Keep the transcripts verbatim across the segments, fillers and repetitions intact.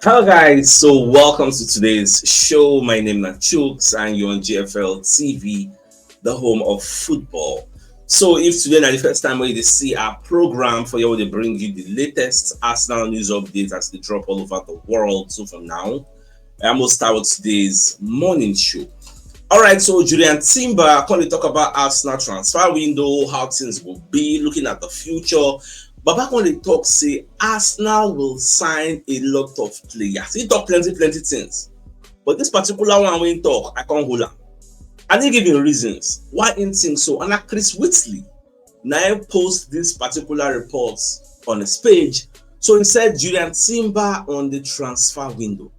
Hello, guys. So, welcome to today's show. My name is Chuks, and you're on G F L T V, the home of football. So, if today na the first time wey you dey see our program, for here we dey bring you the latest Arsenal news updates as they drop all over the world. So, for now, I almost start with today's morning show. All right, so Julian Timber come dey talk about Arsenal transfer window, how things will be, looking at the future. Baba come dey talk say Arsenal will sign a lot of players. He talk plenty, plenty things. But this particular one wey he talk, I can't hold am. And he give him reasons why he think so. And na Chris Whitley na him post this particular report on his page. So he said Julian Timber on the transfer window.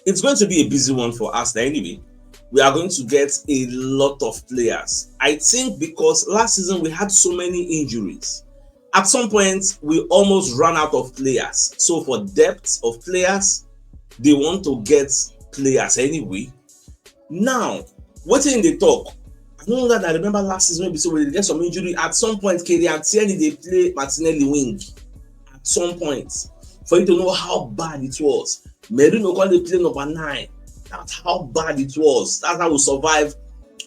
It's going to be a busy one for us anyway. We are going to get a lot of players. I think because last season we had so many injuries. At some point, we almost ran out of players. So for depth of players, they want to get players anyway. Now, wetin dey talk? I no know that I remember last season wey be say we dey get some injury. At some point, Kieran Tierney dey play Martinelli wing. At some point, for you to know how bad it was, Merino come dey play number nine. That's how bad it was. That's how we survive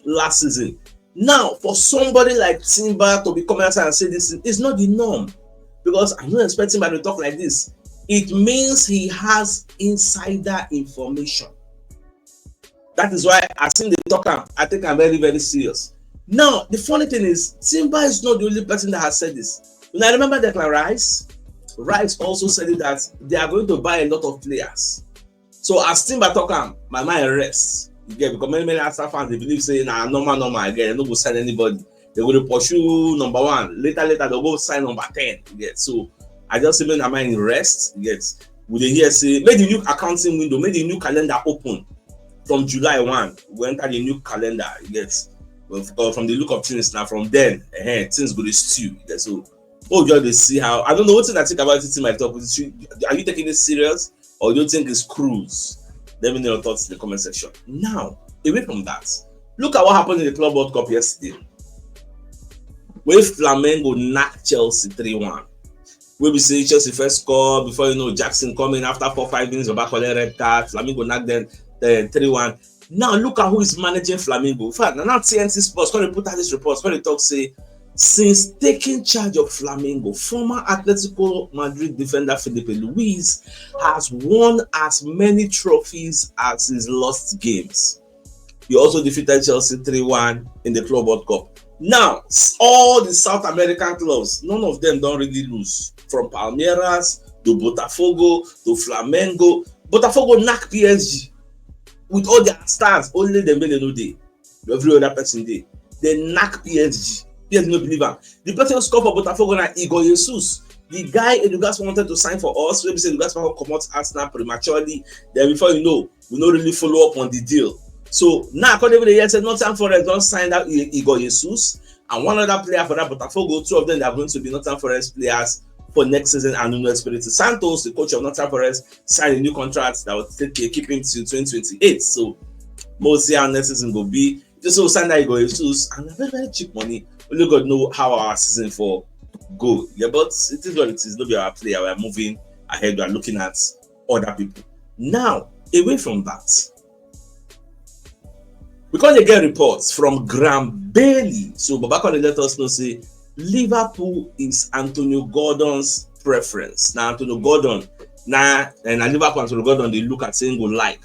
last season. Now, for somebody like Timber to be coming outside and say this thing is not the norm, because I'm not expecting Timber to talk like this. It means he has insider information. That is why I think they talk am. I think I'm very, very serious. Now, the funny thing is, Timber is not the only person that has said this. When I remember Declan Rice, Rice also said it that they are going to buy a lot of players. So as Timber talk am, my mind rests. You get, because many, many Arsenal fans, they believe say na normal, normal again. They no go sign anybody. They go to pursue number one. Later, later, they'll go sign number ten. You get, so I just say make my mind rest. You get, we dey hear say make the new accounting window, make the new calendar open from July one. We enter the new calendar. You get, well, from the look of things now, from then, eh, things go to stew. You get, so oh, just dey see how, I don't know what thing I think about it in my talk. Are you taking it serious, or do you think it's cruise? Let me know your thoughts in the comment section. Now, away from that, look at what happened in the Club World Cup yesterday. Where Flamengo knocked Chelsea three one. Where we see Chelsea first score, before you know, Jackson coming after four, five minutes of back red card. Flamengo knocked them uh, three one. Now look at who is managing Flamengo. In fact, now T N T Sports, when they put out this report, when they talk say, since taking charge of Flamengo, former Atletico Madrid defender Filipe Luis has won as many trophies as his lost games. He also defeated Chelsea three one in the Club World Cup. Now, all the South American clubs, none of them don't really lose. From Palmeiras to Botafogo to Flamengo. Botafogo knock P S G with all their stars, only Dembele no dey. Every other person dey. They knock P S G. P S G no believe am. The person who score for Botafogo na Igor Jesus. The guy Edu Gaspar wanted to sign for us, maybe say Edu Gaspar come comot Arsenal prematurely. Then before you know, we no really follow up on the deal. So now, according to the year, said Nottingham Forest don sign that Igor Jesus and one other player for that Botafogo. Two of them are going to be Nottingham Forest players for next season. And Nuno Espirito Santos, the coach of Nottingham Forest, signed a new contract that will take, keep him till twenty twenty-eight. So we'll see how next season go be. Just so sign that Igor Jesus and a very, very cheap money. Only God know how our season for go. Yeah, but it is what it is. No be our player. We are moving ahead. We are looking at other people. Now, away from that, we come dey get reports from Graham Bailey. So Baba come dey let us know say Liverpool is Antonio Gordon's preference. Now Antonio Gordon, now and na Liverpool Antonio Gordon dey look at say he go like.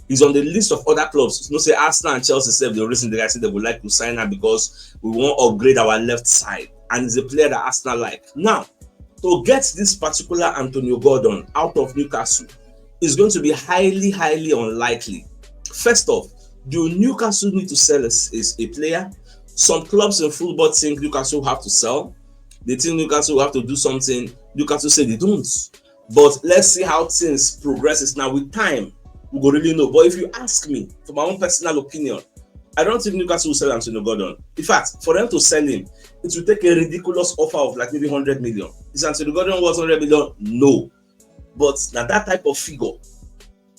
He's on the list of other clubs. You know say Arsenal and Chelsea sef dey reason the guy say they would like to sign am because we wan upgrade our left side, and he's a player that Arsenal like. Now, to get this particular Antonio Gordon out of Newcastle is going to be highly, highly unlikely. First off, do Newcastle need to sell a, a, a player? Some clubs in football think Newcastle have to sell. They think Newcastle have to do something. Newcastle say they don't. But let's see how things progresses now. With time, we go really know. But if you ask me, for my own personal opinion, I don't think Newcastle will sell Antonio Gordon. In fact, for them to sell him, it will take a ridiculous offer of like maybe hundred million. Is Antonio Gordon worth hundred million? No. But now that type of figure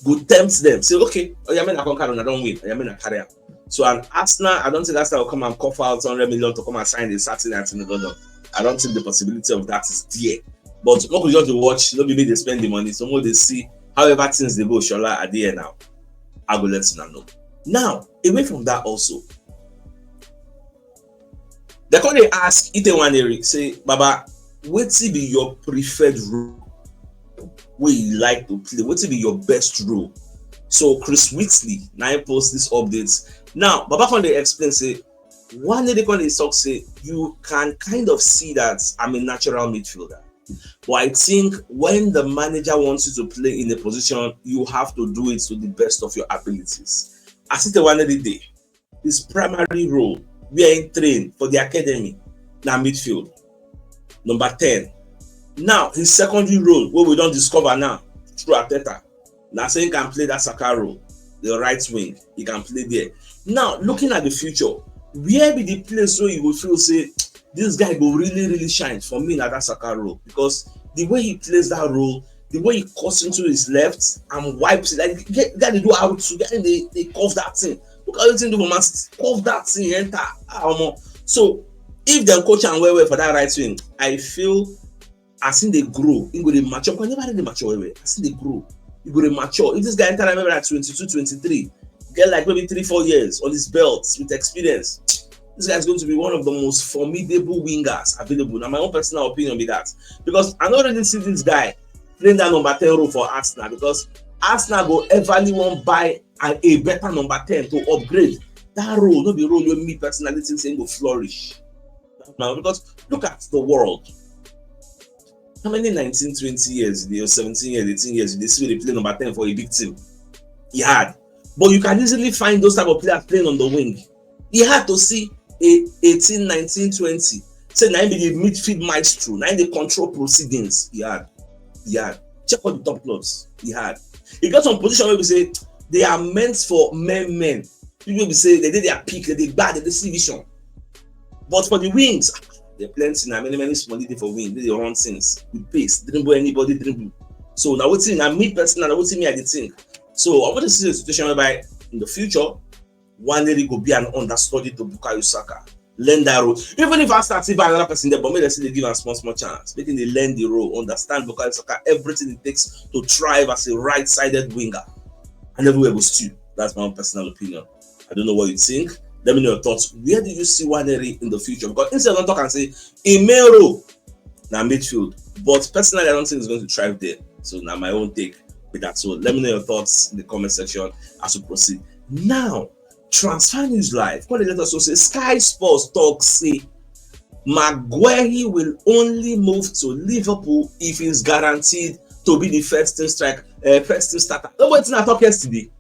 go tempt them. Say, okay, oh yeah, man, I can carry on. I don't win. Oh yeah, man, I carry on. So an Arsenal, I don't think Arsenal will come and cough out hundred million to come and sign a certain Antonio Gordon. I don't think the possibility of that is there. But make we just dey watch, no be me dey spend the money, so make we dey see however things dey go, Shola, at the end now. I go let una know. Now, away from that also, they come dey ask Ite Nwaneri, say, "Baba, wetin be your preferred role wey you like to play? Wetin be your best role?" So Chris Whitley na him post this update. Now, Baba come dey explain say, Nwaneri come dey talk say, "You can kind of see that I'm a natural midfielder. But I think when the manager wants you to play in a position, you have to do it to the best of your abilities." As Ite Nwaneri dey, his primary role, where he train for the academy, na midfield. Number ten. Now, his secondary role, wey we don discover now through Arteta, na say he can play that Saka role, the right wing. He can play there. Now, looking at the future, where be the place where you go feel say this guy go really, really shine? For me, na that Saka role, because the way he plays that role, the way he cuts into his left and wipes it, like, get, get to do out to get, they, they cuff that thing. Look at wetin he do for Man City. Cuff that thing, enter. Ah, omo. So if dem coach am well well for that right wing, I feel as he dey grow, he go dey mature. Because he never really mature well well. As he dey grow, he go dey mature. If this guy enter like maybe like twenty-two, twenty-three, get like maybe three, four years on his belt with experience, this guy is going to be one of the most formidable wingers available. Na my own personal opinion be that. Because I no really see this guy playing that number ten role for Arsenal, because Arsenal go everly wan buy a, a better number ten to upgrade. That role no be role wey me personally think say he go flourish. Now, because look at the world. How many nineteen, twenty years, you dey, or seventeen years, eighteen years, you dey see dey play number ten for a big team? E hard. But you can easily find those type of players playing on the wing. E hard to see a eighteen, nineteen, twenty say na him be the midfield maestro, na him dey control proceedings. E hard. E hard. Check all the top clubs. E hard. E get some position wey be say they are meant for men, men. People wey be say they dey their peak, they dey bad, they dey see vision. But for the wings, there plenty na, many, many small dey for wing. They dey run things with pace, dribble anybody, dribble. So na wetin, na me personally, na wetin me I dey think. So I want to see a situation whereby in the future, Nwaneri go be an understudy to Bukayo Saka. Learn that role. Even if Arsenal still buy another person there, but make dem still dey give am small, small chance. Make him dey learn the role, understand Bukayo Saka, everything it takes to thrive as a right-sided winger. And everywhere go stew. That's my own personal opinion. I don't know what you think. Let me know your thoughts. Where do you see Nwaneri in the future? Because instead of talk and say, him main role na midfield. But personally, I don't think he's going to thrive there. So na my own take with that. So let me know your thoughts in the comment section as we proceed. Now, Transfer News Live come dey let us know say Sky Sports talk say Maguire will only move to Liverpool if he's guaranteed to be the first team strike, uh, first team starter. No, wetin I talk yesterday.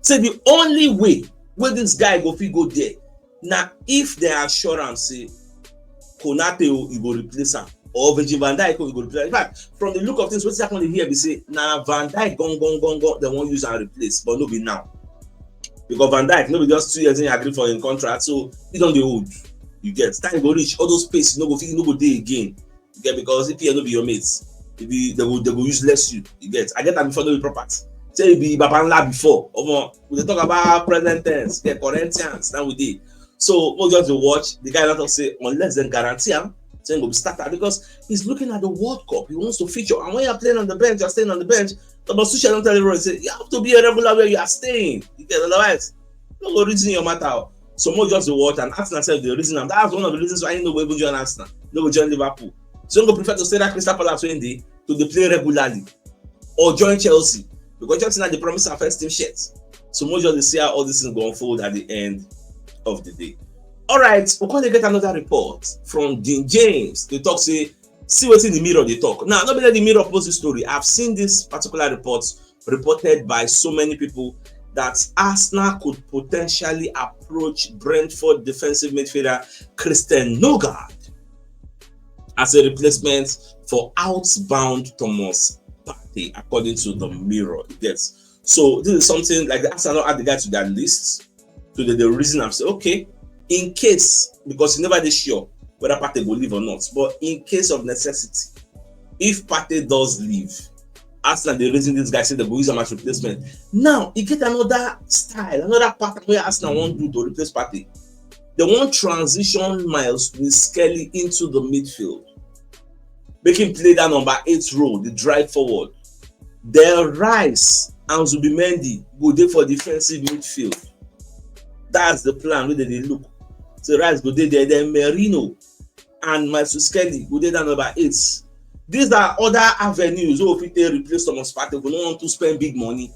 Say the only way wey this guy go fit go there na if dem assure am say Konate o, e go replace am, or Virgil van Dijk o, e go replace am. In fact, from the look of things, wetin I come dey hear be say na Van Dijk gone, gone, gone, gone, dem wan use am replace, but no be now. Because Van Dijk, no be just two years he agree for him contract, so he don dey old. You get, time go reach, all those pace no go fit, no go dey again. You get, because E P L no be your mates. E be, they go, they go useless you. You get, I get am before, no be property. Say e be Baba Nla before. Omo, we dey talk about present tense. Get Corinthians, now we dey. So we just dey watch. The guy don talk say unless dem guarantee am, say he go be starter because he's looking at the World Cup. He wants to feature. And when you're playing on the bench, you're staying on the bench. Thomas Tuchel don tell everyone say you have to be a regular where you are staying. You get, otherwise, no go reason your matter o. So mo just dey watch and Arsenal sef dey reason am. That's one of the reasons why he no go even join Arsenal. No go join Liverpool. So he go prefer to stay that Crystal Palace wey he dey, to dey play regularly, or join Chelsea, because Chelsea now dey promise am first team shirt. So mo just dey see how all this thing go unfold at the end of the day. All right, we come dey get another report from Dean James. Dey talk say, see wetin the Mirror dey talk. Now, no be let the Mirror post this story. I've seen this particular report reported by so many people that Arsenal could potentially approach Brentford defensive midfielder Christian Nørgaard as a replacement for housebound Thomas Partey, according to the Mirror. You get, so this is something like the Arsenal add the guy to their list. So they, they reason and say, okay, in case, because you never dey sure whether Partey go leave or not, but in case of necessity, if Partey does leave, Arsenal dey reason this guy say they go use am as replacement. Now, e get another style, another pattern wey Arsenal wan do to replace Partey. They wan transition Myles Skelly into the midfield. Make him play that number eight role, the drive forward. Then Rice and Zubimendi go dey for defensive midfield. That's the plan wey dem dey look. So Rice go dey there, then Merino and Matheus Kelly go dey that number eight. These are other avenues wey we fit take replace Thomas Partey if we no want to spend big money.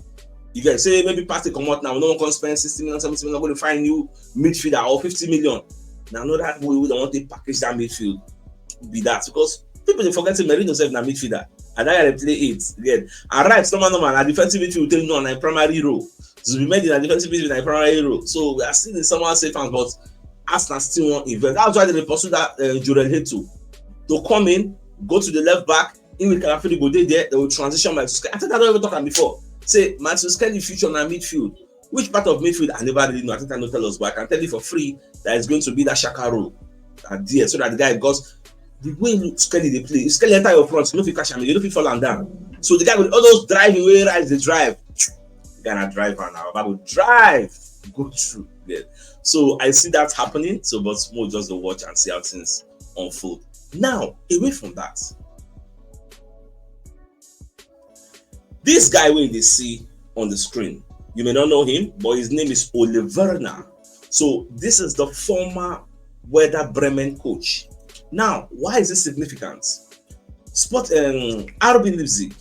If you say maybe Partey comot now, we no wan come spend sixty million, seventy million, go dey find new midfielder or fifty million. Na another way wey dem wan take package that midfield be that, because people dey forget say Merino sef na midfielder and that guy dey play eight again. And Rice, normal normal, na defensive midfield take know, na him primary role. Zubimendi na defensive midfield, na him primary role. So we are still in someone safe hands, but Arsenal still wan invest. That's why dem dey pursue that uh, Jorrel Heto to come in, go to the left back. He with Calafiori go dey there. Dem will transition Matheus Kelly. I think I don even talk am before. Say Matheus Kelly future na midfield. Which part of midfield, I never really know. I think I no tell us, but I can tell you for free that it's going to be that Xhaka role at there, so that the guy, because the way Skelly dey play, if Skelly enter your front, you no fit catch am, you no fit fall am down. So the guy go all those driving wey Rice dey drive. The guy na driver now. Baba go drive, go through. Yeah. So I see that happening. So, but more just to watch and see how things unfold. Now, away from that, this guy wey you dey see on the screen, you may not know him, but his name is Ole Werner. So this is the former Werder Bremen coach. Now, why is this significant? Sport um, R B Leipzig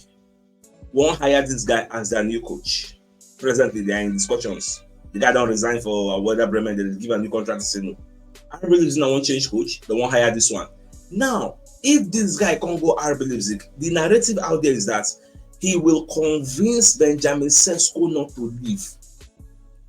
wan hire this guy as their new coach. Presently, they are in discussions. The guy don resign for Werder Bremen. Dem give am new contract to say no. R B Leipzig now wan change coach. Dem wan hire this one. Now, if this guy come go R B Leipzig, the narrative out there is that he will convince Benjamin Sesko not to leave.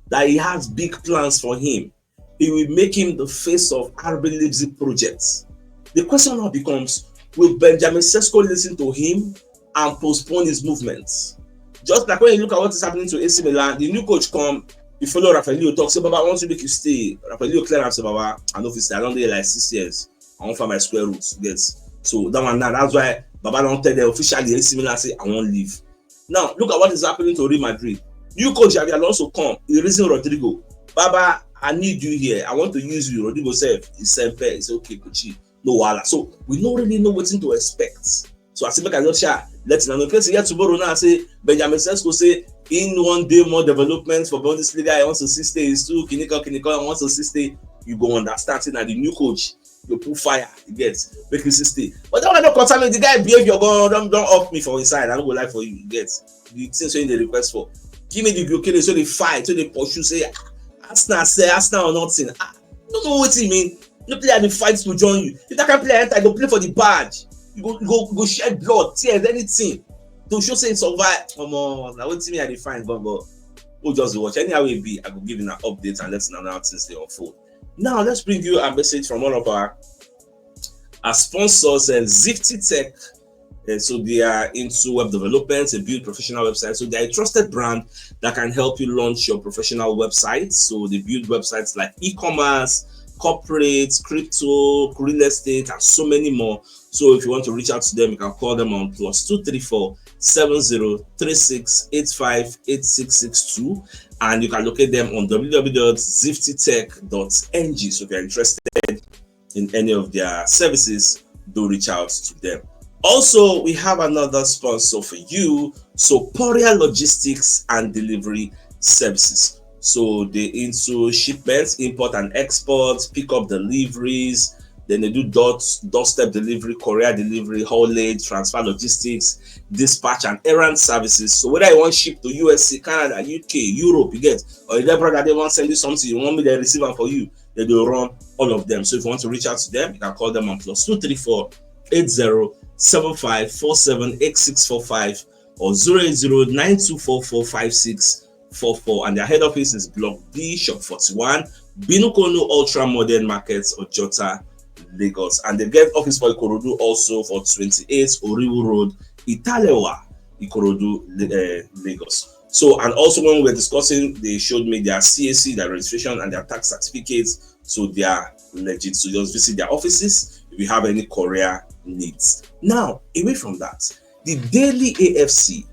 That he has big plans for him. He will make him the face of R B Leipzig projects. The question now becomes, will Benjamin Sesko listen to him and postpone his movements? Just like when you look at what is happening to A C Milan, the new coach come, you follow Rafaelio talk, say, "Baba, I want to make you stay." Rafaelio clear am say, "Baba, I no fit stay. I don dey here like six years. I wan find my square roots." Yes. So that one now, that's why Baba don tell them officially, A C Milan say, "I wan leave." Now, look at what is happening to Real Madrid. New coach Xabi Alonso come, he reason Rodrygo. "Baba, I need you here. I want to use you." Rodrygo sef, he sempe, he say, "Okay, Kuchi, no wahala." So we no really know wetin to expect. So I say make I just sha let una know. Because yet tomorrow now, I say Benjamin Sesko say in one day more development for Bundesliga. I want to see stay is too. Kinikan, Kinikan, I want to see stay. You go understand say na the new coach go put fire, you get, make you see stay. But that one no concern me. The guy behavior go don don off me for inside. I no go lie for you, you get. The things wey dey request for, give me the Gyökeres, so dey fight, so dey pursue, say, "Ah, Arsenal, say Arsenal or nothing." Ah, no know wetin you mean. No player dey fight to join you. If that kind player enter, you go play for the badge. You go you go you go shed blood, tears, anything to show say you survive. Omo, na wetin me I dey find, go go. Who just dey watch? Anyhow e be, I go give una update and let una know how things dey unfold. Now, let's bring you a message from one of our, our sponsors, uh, Zifty Tech. Uh, so they are into web development, a build professional website. So they are a trusted brand that can help you launch your professional website. So they build websites like e-commerce, corporate, crypto, real estate, and so many more. So if you want to reach out to them, you can call them on plus two three four seven zero three six eight five eight six six two, and you can locate them on w w w dot zifty tech dot n g. So if you're interested in any of their services, do reach out to them. Also, we have another sponsor for you, Soporia Logistics and Delivery Services. So they into shipments, import and export, pick up deliveries. Then they do door doorstep delivery, courier delivery, haulage, transfer logistics, dispatch and errand services. So whether you want ship to U S A, Canada, U K, Europe, you get, or your brother they want send you something, you want me to receive am for you, they do run all of them. So if you want to reach out to them, you can call them on plus two three four eight zero seven five four seven eight six four five or zero eight zero nine two four four five six four four. And their head office is Block B, Shop forty-one, Binukonu Ultra Modern Markets, Ojota, Lagos. And they get office for Ikorodu also for twenty-eight Oriwu Road, Italewa, Ikorodu, uh, Lagos. So, and also when we were discussing, they showed me their C A C, their registration, and their tax certificates. So they are legit. So just visit their offices if you have any courier needs. Now, away from that, the Daily A F C,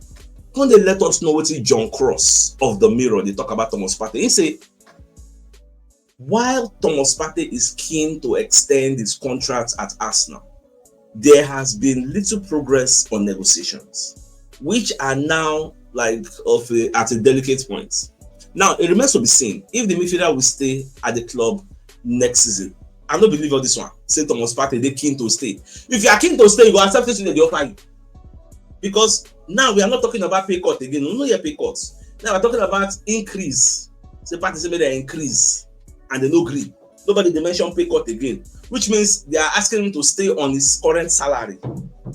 when they let us know what John Cross of the Mirror, they talk about Thomas Partey. He say, while Thomas Partey is keen to extend his contract at Arsenal, there has been little progress on negotiations, which are now like of a, at a delicate point. Now, it remains to be seen if the midfielder will stay at the club next season. I don't believe all this one. Say Thomas Partey, they keen to stay. If you are keen to stay, you go accept it, they offer you. Because now we are not talking about pay cut again. We no hear pay cuts. Now we're talking about increase. Say Partey say make they increase, and they no agree. Nobody they mention pay cut again, which means they are asking him to stay on his current salary,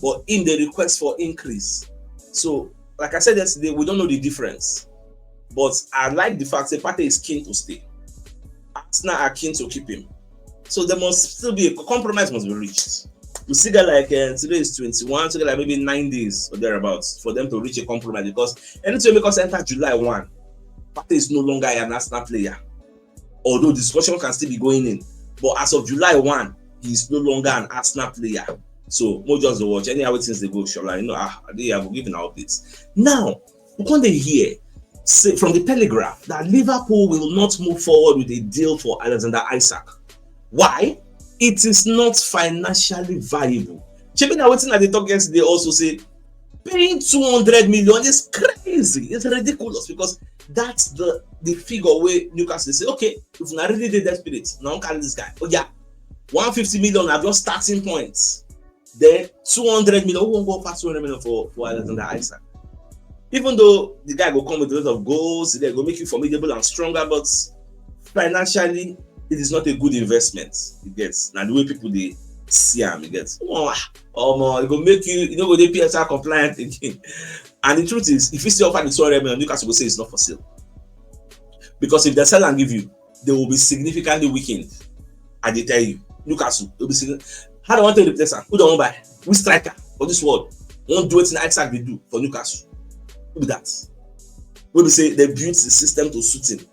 but in the request for increase. So, like I said yesterday, we don't know the difference. But I like the fact that Partey is keen to stay. Arsenal are keen to keep him. So there must still be a compromise must be reached. We still get like uh, today is twenty-one, so get like maybe nine days or thereabouts for them to reach a compromise, because anything because enter July one, Partey is no longer an Arsenal player. Although discussion can still be going in, but as of July one, he is no longer an Arsenal player. So more just the watch. Anyhow things they go, Shola, you know, ah, they have given our updates. Now, we come dey hear say from the Telegraph that Liverpool will not move forward with a deal for Alexander Isak. Why? It is not financially viable. Shebi na wetin I dey talk yesterday also say paying two hundred million is crazy. It's ridiculous because that's the the figure where Newcastle say, okay, if una really dey desperate, now carry this guy. Oh yeah, one fifty million are just starting points. Then two hundred million, who won't go past two hundred million for, for Alexander Isak? Even though the guy will come with a lot of goals, they go make you formidable and stronger, but financially, it is not a good investment. It gets now the way people they see him, it gets oh, oh, it go make you, you know, go the P S R compliant again. And the truth is, if you still offer the two hundred million, Newcastle will say it's not for sale. Because if they sell and give you, they will be significantly weakened. I dey tell you, Newcastle, they will be significant. How do I want to replace them? Who do I want buy? Which striker for this world won't do wetin Isak dey do for Newcastle? Who be that? We be say they built the system to suit him,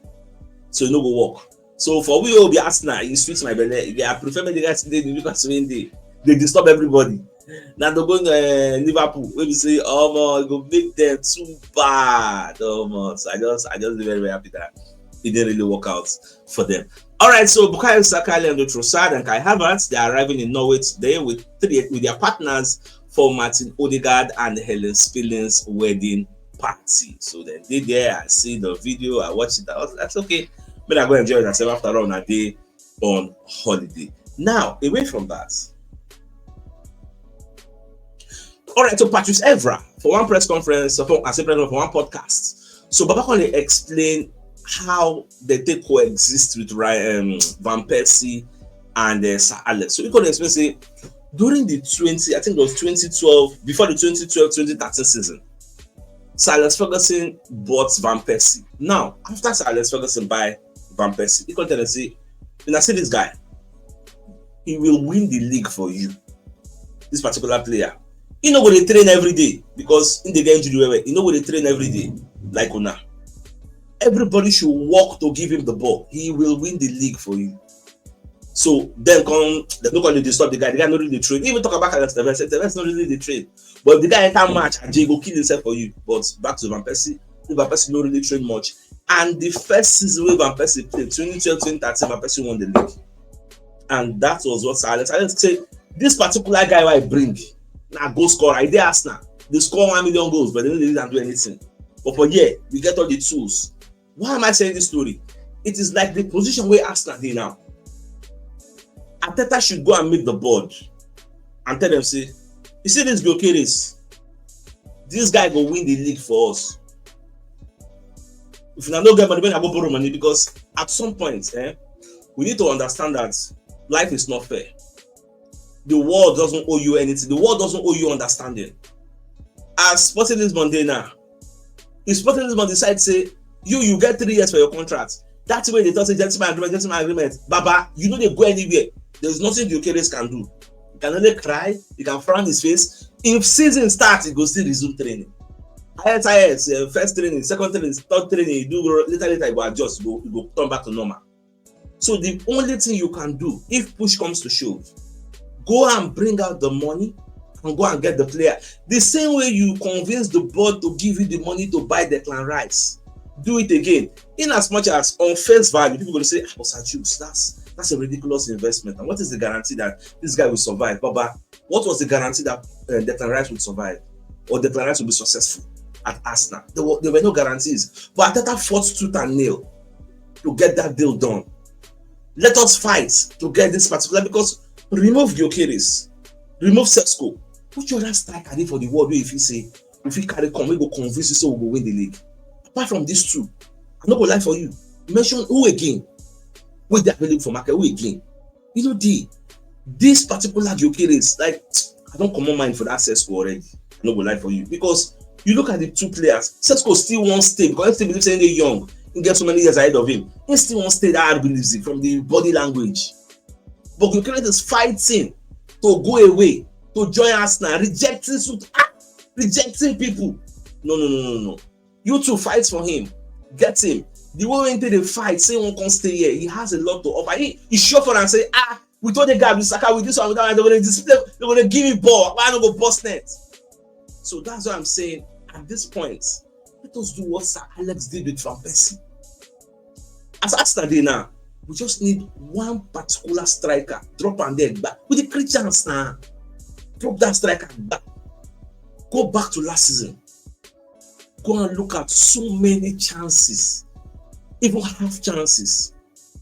so e no go work. So for we will be Arsenal, e sweet my belly. Yeah, I prefer make the guys dey the Newcastle wey dey dey disturb everybody. Now they go uh, Liverpool. We be say, oh, e go make them too bad. Oh, so I just, I just be very, very happy that it didn't really work out for them. All right, so Bukayo Saka, Leandro Trossard, and Kai Havertz, they are arriving in Norway today with three with their partners for Martin Odegaard and Helen Spilling's wedding party. So then they there, I see the video, I watch it. I was, that's okay. But I go enjoy myself after all, I day on holiday. Now, away from that. All right, so Patrice Evra for one press conference, for, as a president for one podcast. So Baba Conde explained how they take coexist with Ryan, um, Van Persie and uh, Sir Alex. So he could explain say during the twenty, I think it was twenty twelve, before the twenty twelve twenty thirteen season, Sir Alex Ferguson bought Van Persie. Now, after Sir Alex Ferguson buy Van Persie, he could tell them say, when I see this guy, he will win the league for you. This particular player, he no go dey train every day because he dey get injury well well. He no go dey train every day like una. Everybody should work to give him the ball. He will win the league for you. So then come, they no come dey disturb the guy. The guy no really train. Even talk about Alex Tevez. Tevez no really dey train. But if the guy enter match, Ajay go kill himself for you. But back to Van Persie. If Van Persie no really train much. And the first season wey Van Persie play, twenty twelve twenty thirteen, Van Persie won the league. And that was what Sir Alex, Alex say, this particular guy I bring, now goal scorer, I dey Arsenal. They score one million goals, but they don't really do anything. But for here, we get all the tools. Why am I saying this story? It is like the position where Arsenal dey now. Arteta should go and meet the board and tell them, say, you see this Gyökeres, this guy go win the league for us. If una no get money, make una go borrow money, because at some point, eh, we need to understand that life is not fair. The world doesn't owe you anything. The world doesn't owe you understanding. As Sporting Lisbon dey now, if Sporting Lisbon decide say you, you get three years for your contract, that way they talk say gentleman agreement, gentleman agreement. Baba, you no dey go anywhere. There's nothing Gyökeres can do. You can only cry, you can frown his face. If season starts, he go still resume training. Highest, highest, uh, first training, second training, third training, you do go, later, later, you go adjust, you go, you go turn back to normal. So the only thing you can do, if push comes to shove, go and bring out the money and go and get the player. The same way you convince the board to give you the money to buy Declan Rice, do it again. In as much as on face value, people go say, "Ah, but Sir Jules, that's That's a ridiculous investment. And what is the guarantee that this guy will survive? Baba, what was the guarantee that uh, Declan Rice would survive or Declan Rice would be successful at Arsenal? There were, there were no guarantees. But Arteta fought tooth and nail to get that deal done. Let us fight to get this particular, because remove Gyökeres, remove Sesko. Which other striker dey for the world wey you fit say we fit carry come, we go convince you say we go win the league? Apart from these two, I no go lie for you. Mention who again? Wey dey available for market? Who again? You know the this particular Gyökeres, like, I don comot mind for that Sesko already. I no go lie for you, because you look at the two players. Sesko still wan stay because he still believe say he dey young. He get so many years ahead of him. He still wan stay that R B Leipzig from the body language. But Gyökeres is fighting to go away, to join Arsenal, rejecting suit, ah, rejecting people. No, no, no, no, no. You two fight for him, get him. The way wey he dey fight, say he wan come stay here, he has a lot to offer. He, he sure for am say, ah, with all the guy with Saka, with this one, with that one, they gonna display, they gonna give me ball. Why I no go burst net? So that's why I'm saying at this point, let us do what Sir Alex did with Van Persie. As Arsenal dey now, we just need one particular striker, drop am there, but with the create chance now, drop that striker back. Go back to last season. Go and look at so many chances, even half chances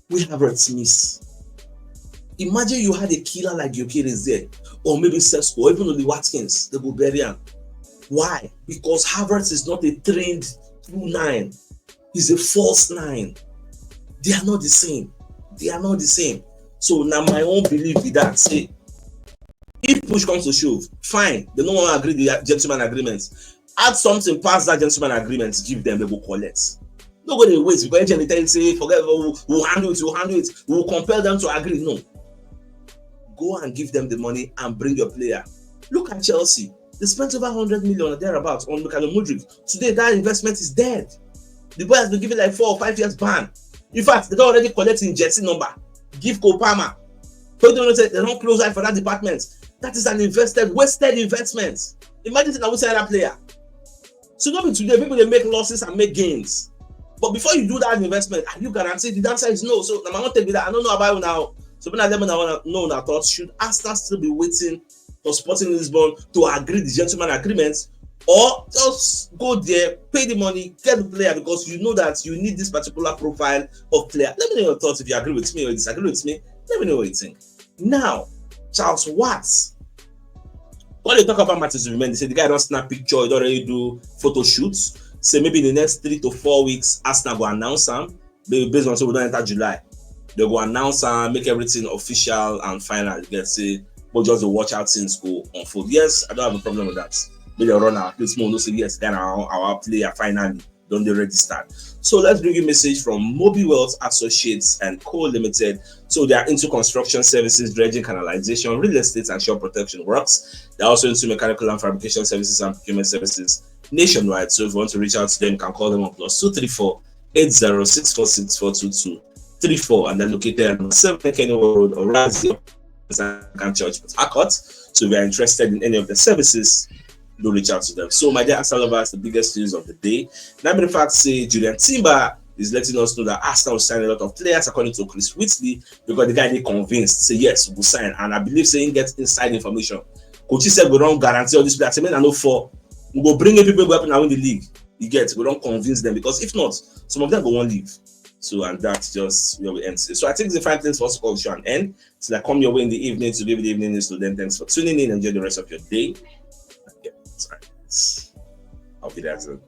we Havertz miss. Imagine you had a killer like Gyökeres there, or maybe Sesko, or even Oli Watkins, they go bury am. Why? Because Havertz is not a trained true nine. He's a false nine. They are not the same. They are not the same. So now my own belief is that, say, if push comes to shove, fine, they no wan agree the gentleman agreement. Add something past that gentleman agreement, give them, they go collect. No go dey wait because agent dey tell you say, forget, we'll, we'll handle it, we'll handle it, we'll compel them to agree. No. Go and give them the money and bring your player. Look at Chelsea. They spent over hundred million or thereabouts on Luka Modric. Today, that investment is dead. The boy has been given like four or five years ban. In fact, they don already collect him jersey number, give Cole Palmer. So you know say they don close eye for that department. That is an invested, wasted investment. Imagine say na we sell that player. So no be today people dey make losses and make gains. But before you do that investment, are you guaranteed? The answer is no. So na my own take be that. I don't know about you now. So when I let me know, know una thoughts, should Arsenal still be waiting for Sporting Lisbon to agree the gentleman agreement, or just go there, pay the money, get the player, because you know that you need this particular profile of player? Let me know your thoughts. If you agree with me or disagree with me, let me know what you think. Now, Charles Watts, when they talk about Matthew Zubimendi, they say the guy don snap picture, he don already do photo shoots. Say maybe in the next three to four weeks, Arsenal go announce am. Ba-, based on say we don enter July, they go announce am, make everything official and final. You get say, but just dey watch how things go unfold. Yes, I don't have a problem with that. Make dem run am, at least make we know say yes, then our, our player finally don dey registered. So let's bring you message from Mobi Wealth Associates and Co Limited. So they are into construction services, dredging, canalization, real estate, and shore protection works. They're also into mechanical and fabrication services and procurement services nationwide. So if you want to reach out to them, you can call them on plus two three four eight zero six four six four two two three four, and they're located at number seven Kenny Road, Orazi, Anglican Church, Port Harcourt. So if you're interested in any of the services, do reach out to them. So my dear Arsenal lovers, the biggest news of the day. Now, in fact, say Julian Timber is letting us know that Arsenal will sign a lot of players, according to Chris Whitley, because the guy dey convinced, say yes, we go sign. And I believe say he get inside information. Coach said we don guarantee all these players. I mean, I know for we go bring in people wey go help una win the league. You get, we don convince them, because if not, some of them go wan leave. So, and that's just where we end today. So I think it's a fine place for us to call the show an end. So I come your way in the evening to give you the evening news to them. Thanks for tuning in. Enjoy the rest of your day. Yeah, sorry. I'll be there soon.